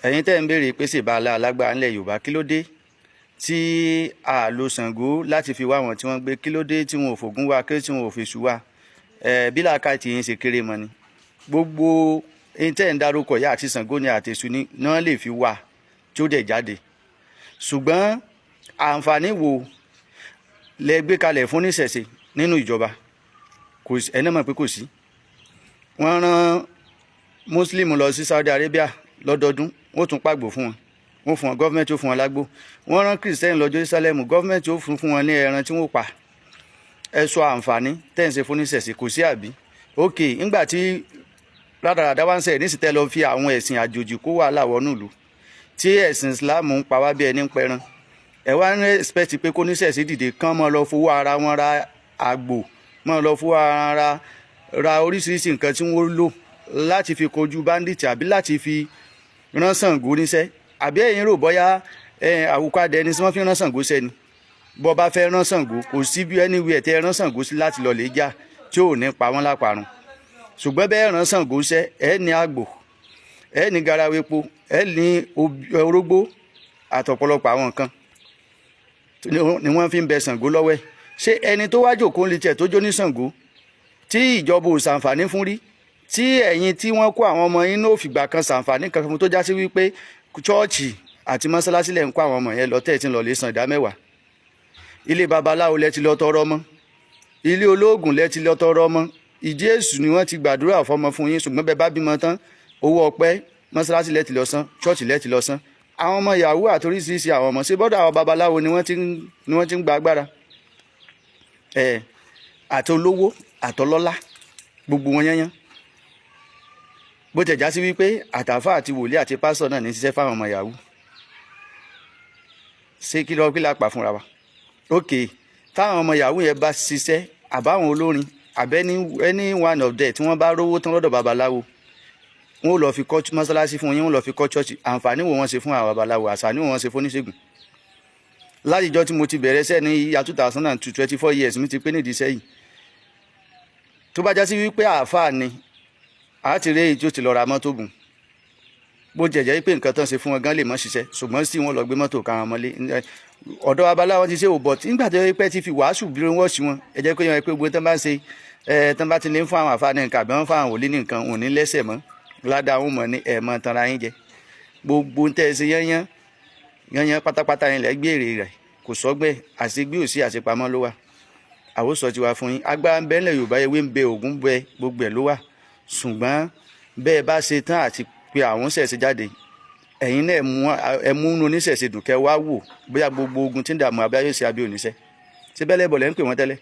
Ẹ̀yin tẹ́ ń béèrè pé ṣèbá alágbára ńlẹ̀ Yorùbá, kí ló dé tí a lo Ṣàngó láti fi wá àwọn tí wọ́n gbé? Kí ló dé tí wọn ò fògún wá? Kí ló tí wọn ò fèṣù wá? Ẹ bí làákàyè tí yín ṣe kéré mọ́ ni. Gbogbo ẹ̀yin tẹ́ ń darúkọ yá, àti Ṣàngó ni àtẹ̀sù ni náà lè fi wá tí ó dẹ̀ jáde. Ṣùgbọ́n àǹfààní wo lẹ gbé kalẹ̀ fún níṣẹ̀ṣe nínú ìjọba? Kò sí. Ẹni mọ̀ pé kò sí. Wọ́n rán Muslim lọ sí Saudi Arabia lọ́dọọdún, wọ́n tún pàgbò fún wọn, wọ́n fún wọn, government ó fún wọn lágbó. Wọ́n rán Christian lọ Jerusalem, government ó fún wọn ní ẹran tí wọ́n pa. Ẹ sọ àǹfààní tẹ́ ń ṣe fún níṣẹ̀ṣe. Kò sí, àbí? Ok, ńgbà tí rádaràdá wá ń sẹ̀ nísìsiyìí, tẹ́ lọ fi àwọn ẹ̀sìn àjòjì kó wàhálà wọnú ìlú, tí ẹ̀sìn Islam ń pa wá bí ẹni ń pẹran, ẹ wá ń expect pé kó níṣẹ̀ṣe dìde kán mọ́ lọ fowó ara wọn ra àgbò, mọ́ lọ fowó ara ra oríṣiríṣi nǹkan tí wọ́n lò láti fi kojú bandit àbí láti fi rán Ṣàngó níṣẹ́? Àbí ẹ̀yin rò bóyá àwùkọ́ ẹni tí wọ́n fi rán Ṣàngó sẹ́ni? Bọ́ bá fẹ́ rán Ṣàngó, kò sí bí anywhere tẹ́ rán Ṣàngó sí láti lọ lè jà tí ò ní pa wọ́n láparun. Ṣùgbọ́n bẹ́ẹ̀ rán Ṣàngó sẹ́, ẹ ní àgbò, ẹ ní garawa epo, ẹ ní orógbó àtọ̀pọ̀lọpọ̀ àwọn nǹkan ni wọ́n fi ń bẹ Ṣàngó lọ́wọ́ ẹ̀. Ṣé ẹni tó wá jòkó ń lè tiẹ̀ tó jó ní Ṣàngó tí ìjọba ò ṣàǹfààní fún rí, tí ẹ̀yin tí wọ́n kó àwọn ọmọ yín náà fìgbà kan ṣàǹfààní kankan fún, tó já sí wípé chọ́ọ̀chì àti mọ́sálásí lẹ̀ ń kó àwọn ọmọ yẹn lọ, tẹ̀ tí ń lọ lè san 10%? Ilé babaláwo lẹ ti lọ tọrọ ọmọ, ilé olóògùn lẹ ti lọ tọrọ ọmọ, ìdí èṣù ni wọ́n ti gbàdúrà fọmọ fún yín. Ṣùgbọ́n bẹ́ẹ̀ bá bímọ tán, owó ọpẹ́ mọ́sálásí lẹ ti lọ san, chọ́ọ̀chì lẹ ti lọ san. Àwọn ọmọ yahoo àti oríṣiríṣi àwọn ọmọ ṣe bọ́dọ̀ àwọn babaláwo ni wọ́n ti ń gba agbára ẹ̀, àti olówó àtọlọ́lá, gbogbo wọn yányán. Bó tẹ̀ já sí wípé àtàfà àti wòlíì àti pásítọ̀ náà ní ṣiṣẹ́ fáwọn ọmọ yahoo. Ṣé kí lọ́ọ́ kí la pa fúnra wa? Ok, táwọn ọmọ yahoo yẹn bá ṣiṣẹ́, àbáwọn olórin, àbẹ́ any one of them tí wọ́n bá rówó tán lọ́dọ̀ babaláwo, wọ́n ó lọ fi kọ́ mọ́sálásí fún yín, wọ́n lọ fi kọ́ church. Àǹfààní wo wọ́n ṣe fún àwọn babaláwo? Àǹfààní wo wọ́n ṣe fún oníṣègùn? Látijọ́ tí mo ti bẹ̀rẹ̀ iṣẹ́ ní year 2002, 24 years mi ti pé nídìí iṣẹ́ yìí. Tó bá já sí wípé àáfàá ni, a ti rí èyí tí ó ti lọ ra mọ́tò bùn. Bó jẹ̀jẹ̀ pé nǹkan tán ṣe fún wọn gan lè mọ́ ṣiṣẹ́, ṣùgbọ́n sí wọn lọ gbé mọ́tò ká wọn mọ́lé. Ọ̀dọ̀ babaláwo ti ṣe ò bọ̀ nígbà tó yẹ pé ti fi wàásù bí wọ́n sí wọn. Ẹ jẹ́ pé yẹn pé gbogbo tán bá ń ṣe ẹ, tán bá ti lè ń fún àwọn àáfàá ní nǹkan àbí wọ́n fún àwọn wòlíì ní nǹkan, òun ní lẹ́sẹ̀ mọ́ ládàá wọn mọ̀ ní ẹ̀ mọ́ tanra yín jẹ. Gbogbo ń tẹ́ ẹ ṣe yányán yányán pátápátá yẹn lẹ́ gbére rẹ̀. Kò sọ́gbẹ́ àṣegbé òsì, àṣepamọ́ ló wà. Àwòsàn ti wà fún yín. Agbára ń bẹ ńlẹ̀ Yorùbá, ewé ń bẹ, ògùn ń bẹ, gbogbo ẹ̀ ló wà. Ṣùgbọ́n bẹ́ẹ̀ bá ṣe tán àti pé àwọn ṣẹ̀ṣẹ̀ jáde, ẹ̀yin náà ẹ mú inú oníṣẹ̀ṣe dùn, kẹ́ wá wò bóyá gbogbo ogun tí ń dààmú abẹ́yẹ ṣe abẹ́ oníṣẹ́. Ṣé bẹ́lẹ̀ bọ̀ lẹ́ ń pè wọ́n tẹ́lẹ̀?